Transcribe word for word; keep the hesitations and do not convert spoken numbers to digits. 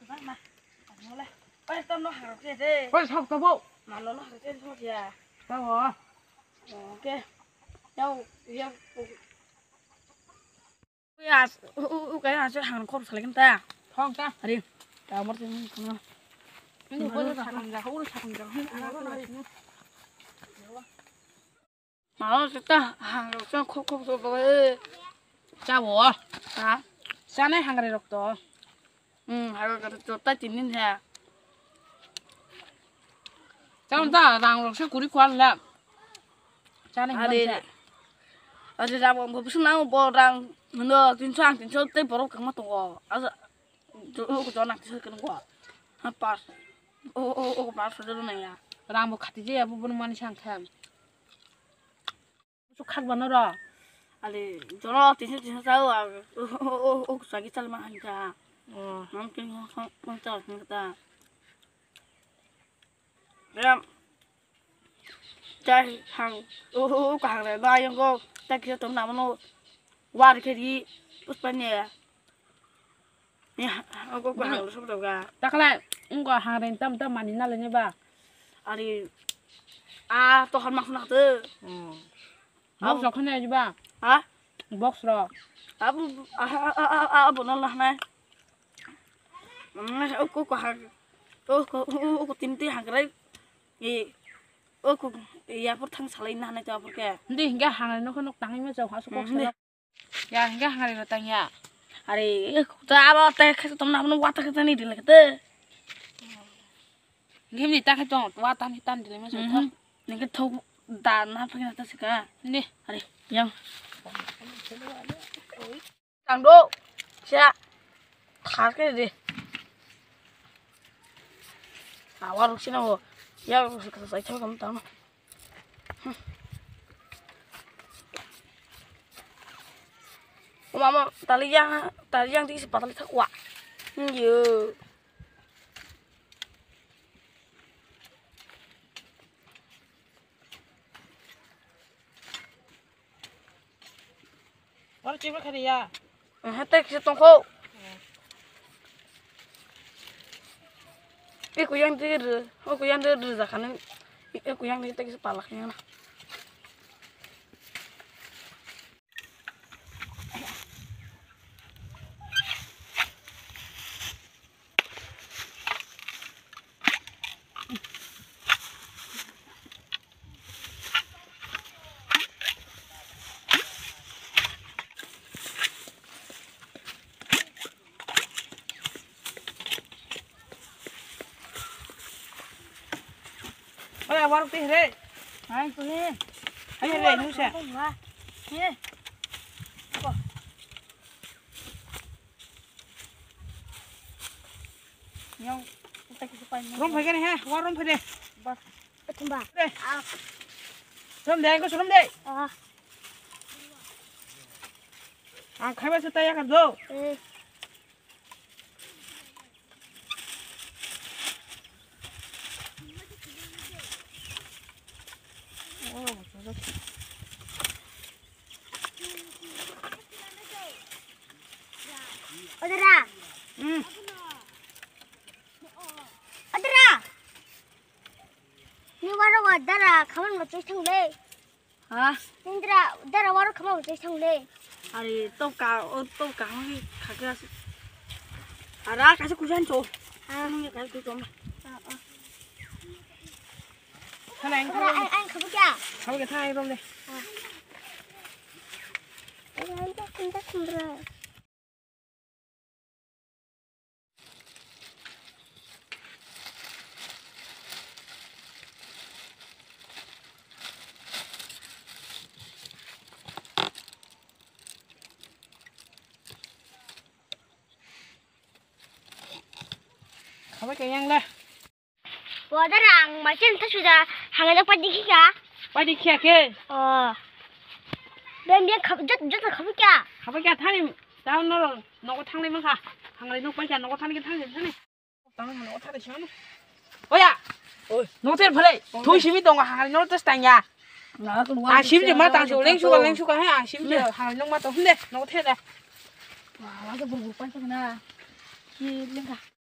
Ma, ma. Ano le. Oi, tom no harok je de. Oi, sok to bo. Ma no no harok je sok ya. Tabo. Oke. Yau, yau. Oi, as, u, u, u, kaya as hang kor salai kan ta. Thong ta. Ari. Ta mor tin khana. Ini ko sakang ja, ko sakang ja. Mao se ta hangrok chang khok khok so ba. Cha bo. Ha? Chanai hangre rok to. Hmm, haro ka to ta tin din ha. Chang ta rang rok se kuri khwal la. Chanai hangre. Are rang bo bisu nang bo rang no tin so ang tin so te borok kang ma to. Asa jo ko jo nang tin so kan ko. Ha pas. O o o pas so na ya. Rang bo khati je ya bo bon mani sang kha. Su khak bano ro. Ale, joro tisi tisi sao, o, o, o, o, sagi chal ma hanja. Oh. Mam tin ho, ho, ho, ta, ho, ta. Ya. Tai hang, o, o, o, kahang le, ba, yong go, ta kisa tom na mano, war khe di, puspa ne. Ya, o, o, o, hang, so, ga. Takla, ngo hang ren tam tam mani na le ne ba. Ari, a, to har mak na te. Hmm. Box rok khana jiba? Ha? Box rok. Abu, a, a, a, a, a, abo no lahnai. Mm, o ko ko ha. O ko, o, o, o ko timti hangrai. E, o ko, e, ya por thang salai na nai to por ke. Hindi hingga hangrai no ko nok tangwi ma jao ha su box rok. Ya hingga hangrai no tang ya. Are, e, ko ta abo te khe tom na no wata khe ni dile khe te. Gimni ta khe tong, wa tan khe tan dile ma jao tho. Ningke thok da na phagina ta sika. Ni. Are, yang. Tang do. Sia. Thar khe de. Awa ruk sina bo. Ya ruk sika sai thok kam tang. O mama, tali yang, tali yang tisi patali thak wa. Yo. Oro chibra khani ya. Aha, tei kisa tongkho. Eko yang de re, eko yang de re jakani. Eko yang de tei kisa palak yang na. Oya, warok twi hre. Hai, kuhe. Hai, hre, nusa. He. Ko. Nyong, kita kita pain. Rom phai kani ha, war rom phai de. Bas. Thumba. De. Ah. Rom de, ko rom de. Ah. Ang khaiba se taya kar do. Eh. Odara. Hmm. Odara. Ni waro odara, khaman mo chai thang le. Ha? Indra, dara waro khama bo chai thang le. Are, to ka, o to ka, hoi, khakra. Ara, kaisa kujan cho. Ah. Nung ya kaisa kujan. Ah, ah. Thanai, ang, ang, ang khabu kya? Khabu kya, thanai, rom de. Ah. Ang, ang, ang, ang, ang. Khabai khe yang le. Bo dara ang mai chen thasu da hangale padi khika. Padi khia khe. Oh. Bem bem khab jot jot khabai kya? Khabai kya thani ta no nogo thanglai mankha. Hangale nok pai kya nogo thani khe thani thani. Tang nogo thani sano. Oya. Oi. No ter phale. Thoi simi tongo hangale no tes tangya. Ang sim je ma tang su leng suka leng suka he ang sim je hangale nok ma tong hinde nogo thede. Wa wa ke bur bur pai na. Ki lengka.